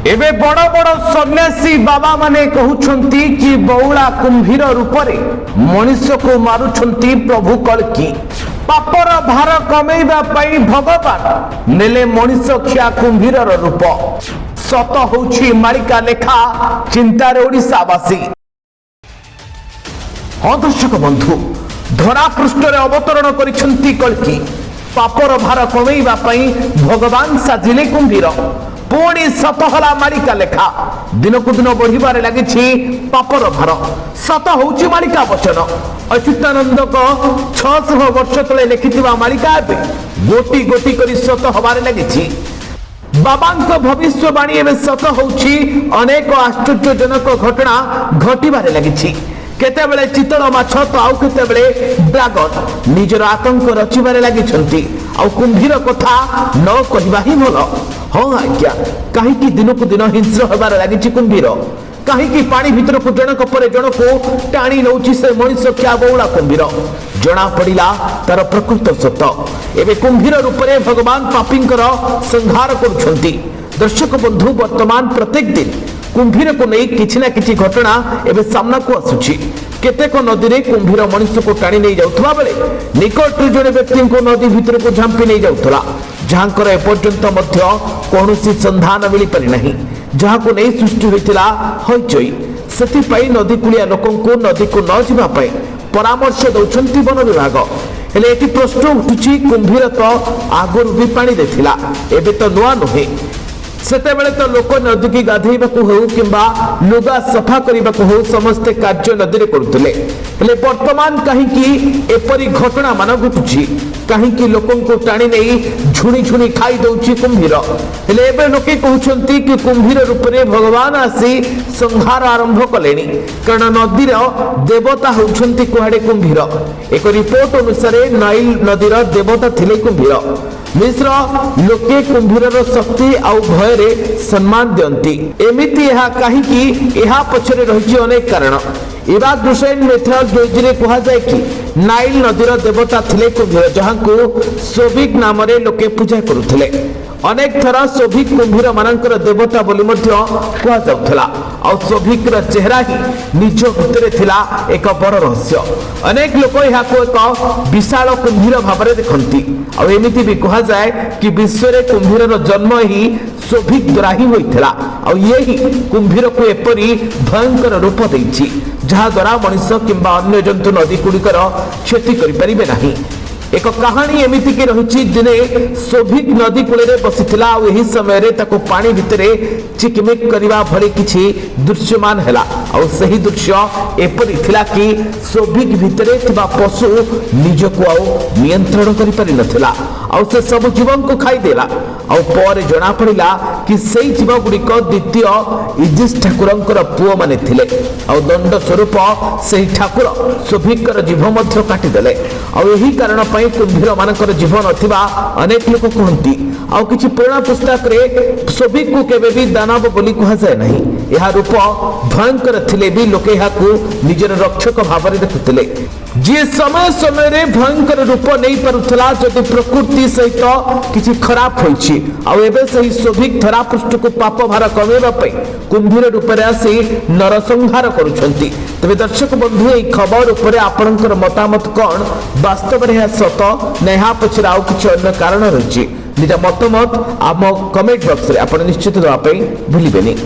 ଏବେ ବଡ଼ ବଡ଼ ସନ୍ନ୍ୟାସୀ ବାବା ମାନେ କହୁଛନ୍ତି କି ବଉଳା କୁମ୍ଭୀର ରୂପରେ ମଣିଷକୁ ମାରୁଛନ୍ତି ପ୍ରଭୁ କଳ୍କୀ। ପାପର ଭାର କମେଇବା ପାଇଁ ଭଗବାନ ନେଲେ ମଣିଷ ଖିଆ କୁମ୍ଭୀରର ରୂପ। ସତ ହଉଛି ମାଳିକା ଲେଖା, ଚିନ୍ତାରେ ଓଡ଼ିଶାବାସୀ। ହଁ ଦର୍ଶକ ବନ୍ଧୁ, ଧରା ପୃଷ୍ଠରେ ଅବତରଣ କରିଛନ୍ତି କଳ୍କୀ। ପାପର ଭାର କମେଇବା ପାଇଁ ଭଗବାନ ସାଜିଲେ କୁମ୍ଭୀର। ପୁଣି ସତ ହେଲା ମାଳିକା ଲେଖା। ଦିନକୁ ଦିନ ବଢିବାରେ ଲାଗିଛି ପାପର ଭାର। ସତ ହଉଛି ମାଳିକା ବଚନ। ଅଚ୍ୟୁତାନନ୍ଦଙ୍କ 600 ବର୍ଷ ତଳେ ଲେଖିଥିବା ମାଳିକା ଏବେ ଗୋଟି ଗୋଟି କରି ସତ ହବାରେ ଲାଗିଛି। ବାବାଙ୍କ ଭବିଷ୍ୟବାଣୀ ଏବେ ସତ ହଉଛି। ଅନେକ ଆଶ୍ଚର୍ଯ୍ୟଜନକ ଘଟଣା ଘଟିବାରେ ଲାଗିଛି। କେତେବେଳେ ଚିତଳ ମାଛ ତ ଆଉ କେତେବେଳେ ଡ୍ରାଗନ ନିଜର ଆତଙ୍କ ରଚିବାରେ ଲାଗିଛନ୍ତି। ଆଉ କୁମ୍ଭୀର କଥା ନ କହିବା ହିଁ ଭଲ। ହଁ ଆଜ୍ଞା, କାହିଁକି ଦିନକୁ ଦିନ ହିଂସ୍ର ହେବାରେ ଲାଗିଛି କୁମ୍ଭୀର? କାହିଁକି ପାଣି ଭିତରକୁ ଜଣକ ପରେ ଜଣକୁ ଟାଣି ନେଉଛି ସେ ମଣିଷ ଖିଆ ବଉଳା କୁମ୍ଭୀର? ଜଣା ପଡ଼ିଲା ତାର ପ୍ରକୃତ ସତ। ଏବେ କୁମ୍ଭୀର ରୂପରେ ଭଗବାନ ପାପୀଙ୍କର ସଂହାର କରୁଛନ୍ତି। ଦର୍ଶକ ବନ୍ଧୁ, ବର୍ତ୍ତମାନ ପ୍ରତ୍ୟେକ ଦିନ କୁମ୍ଭୀରକୁ ନେଇ କିଛି ନା କିଛି ଘଟଣା ଏବେ ସାମ୍ନାକୁ ଆସୁଛି। କେତେକ ନଦୀରେ କୁମ୍ଭୀର ମଣିଷକୁ ଟାଣି ନେଇ ଯାଉଥିବା ବେଳେ ନିକଟରେ ଜଣେ ବ୍ୟକ୍ତିଙ୍କୁ ନଦୀ ଭିତରକୁ ଝାମ୍ପି ନେଇ ଯାଉଥିଲା, ଯାହାଙ୍କର ଏପର୍ଯ୍ୟନ୍ତ ମଧ୍ୟ କୌଣସି ସନ୍ଧାନ ମିଳିପାରି ନାହିଁ, ଯାହାକୁ ନେଇ ସୃଷ୍ଟି ହୋଇଥିଲା ହଇଚଇ। ସେଥିପାଇଁ ନଦୀ କୂଳିଆ ଲୋକଙ୍କୁ ନଦୀକୁ ନ ଯିବା ପାଇଁ ପରାମର୍ଶ ଦେଉଛନ୍ତି ବନ ବିଭାଗ। ହେଲେ ଏଠି ପ୍ରଶ୍ନ ଉଠୁଛି, କୁମ୍ଭୀର ତ ଆଗରୁ ବି ପାଣିରେ ଥିଲା, ଏବେ ତ ନୂଆ ନୁହେଁ। ସେତେବେଳେ ତ ଲୋକ ନଦୀକି ଗାଧେଇବାକୁ ହେଉ କିମ୍ବା ଲୁଗା ସଫା କରିବାକୁ ହେଉ, ସମସ୍ତେ କାର୍ଯ୍ୟ ନଦୀରେ କରୁଥିଲେ। ହେଲେ ବର୍ତ୍ତମାନ କାହିଁକି ଏପରି ଘଟଣା ମାନ ଘଟୁଛି? କାହିଁକି ଲୋକଙ୍କୁ ଟାଣି ନେଇ ଝୁଣି ଝୁଣି ଖାଇ ଦଉଛି କୁମ୍ଭୀର? ହେଲେ ଏବେ ଲୋକେ କହୁଛନ୍ତି କି କୁମ୍ଭୀର ରୂପରେ ଭଗବାନ ଆସି ସଂହାର ଆରମ୍ଭ କଲେଣି, କାରଣ ନଦୀର ଦେବତା ହେଉଛନ୍ତି କୁଆଡେ କୁମ୍ଭୀର। ଏକ ରିପୋର୍ଟ ଅନୁସାରେ ନାଇଲ ନଦୀର ଦେବତା ଥିଲେ କୁମ୍ଭୀର। ମିଶ୍ର ଲୋକେ କୁମ୍ଭୀରର ଶକ୍ତି ଆଉ ଭୟରେ ସମ୍ମାନ ଦିଅନ୍ତି। ଏମିତି ଏହା କାହିଁକି? ଏହା ପଛରେ ରହିଛି ଅନେକ କାରଣ। ଇବାଦ ହୁସୈନ ମେଥୋଲୋଜିରେ କୁହାଯାଏ କି ନାଇଲ ନଦୀର ଦେବତା ଥିଲେ କୁମ୍ଭୀର, ଯାହାଙ୍କୁ ସୋବିକ ନାମରେ ଲୋକେ ପୂଜା କରୁଥିଲେ। ଅନେକ ଥର ସୋଭିକ କୁମ୍ଭୀର ମାନଙ୍କର ଦେବତା ବୋଲି ମଧ୍ୟ କୁହାଯାଉଥିଲା। ଆଉ ସୋଭିକର ଚେହେରା ହିଁ ନିଜ ଭିତରେ ଥିଲା ଏକ ବଡ଼ ରହସ୍ୟ। ଅନେକ ଲୋକ ଏହାକୁ ଏକ ବିଶାଳ କୁମ୍ଭୀର ଭାବରେ ଦେଖନ୍ତି। ଆଉ ଏମିତି ବି କୁହାଯାଏ କି ବିଶ୍ୱରେ କୁମ୍ଭୀରର ଜନ୍ମ ହିଁ ସୋଭିକ ଦ୍ୱାରା ହିଁ ହୋଇଥିଲା। ଆଉ ଇଏ ହିଁ କୁମ୍ଭୀରକୁ ଏପରି ଭୟଙ୍କର ରୂପ ଦେଇଛି, ଯାହାଦ୍ୱାରା ମଣିଷ କିମ୍ବା ଅନ୍ୟ ଜନ୍ତୁ ନଦୀ ଗୁଡ଼ିକର କ୍ଷତି କରିପାରିବେ ନାହିଁ। ଏକ କାହାଣୀ ଏମିତିକି ରହିଛି, ଦିନେ ସୋଭିକ ନଦୀ କୂଳରେ ବସିଥିଲା ଆଉ ଏହି ସମୟରେ ତାକୁ ପାଣି ଭିତରେ ଚିକିମିକ କରିବା ଭଳି କିଛି ଦୃଶ୍ୟମାନ ହେଲା। ଆଉ ସେହି ଦୃଶ୍ୟ ଏପରି ଥିଲା କି ସୋଭିକ ଭିତରେ ଥିବା ପଶୁ ନିଜକୁ ଆଉ ନିୟନ୍ତ୍ରଣ କରିପାରିନଥିଲା ଆଉ ସେ ସବୁ ଜୀବଙ୍କୁ ଖାଇଦେଲା। ଆଉ ପରେ ଜଣା ପଡ଼ିଲା କି ସେଇ ଜୀବ ଗୁଡ଼ିକ ଦ୍ୱିତୀୟ ଇଜିସ୍ ଠାକୁରଙ୍କର ପୁଅମାନେ ଥିଲେ। ଆଉ ଦଣ୍ଡ ସ୍ୱରୂପ ସେହି ଠାକୁର ସୋଭିକର ଜିଭ ମଧ୍ୟ କାଟିଦେଲେ। ଆଉ ଏହି କାରଣ ପାଇଁ କୁମ୍ଭୀର ମାନଙ୍କର ଜିଭ ନଥିବା ଅନେକ ଲୋକ କୁହନ୍ତି। ଆଉ କିଛି ପୁରାଣ ପୁସ୍ତକରେ ସୋଭିକକୁ କେବେ ବି ଦାନବ ବୋଲି କୁହାଯାଏ ନାହିଁ। ଏହା ରୂପ ଭୟଙ୍କର ଥିଲେ ବି ଲୋକେ ଏହାକୁ ନିଜର ରକ୍ଷକ ଭାବରେ ଦେଖୁଥିଲେ, ଯିଏ ସମୟ ସମୟରେ ଭୟଙ୍କର ରୂପ ନେଇପାରୁଥିଲା ଯଦି ପ୍ରକୃତି ସହିତ କିଛି ଖରାପ ହୋଇଛି। ଆଉ ଏବେ ସେହି ସୋଭିକ ଧରାପୃଷ୍ଠକୁ ପାପ ଭାର କମେଇବା ପାଇଁ କୁମ୍ଭୀର ରୂପରେ ଆସି ନରସଂହାର କରୁଛନ୍ତି। ତେବେ ଦର୍ଶକ ବନ୍ଧୁ, ଏହି ଖବର ଉପରେ ଆପଣଙ୍କର ମତାମତ କ'ଣ? ବାସ୍ତବରେ ଏହା ସତ ନା ଏହା ପଛରେ ଆଉ କିଛି ଅନ୍ୟ କାରଣ ରହିଛି? ନିଜ ମତାମତ ଆମ କମେଣ୍ଟ ବକ୍ସରେ ଆପଣ ନିଶ୍ଚିତ ଦେବା ପାଇଁ ଭୁଲିବେନି।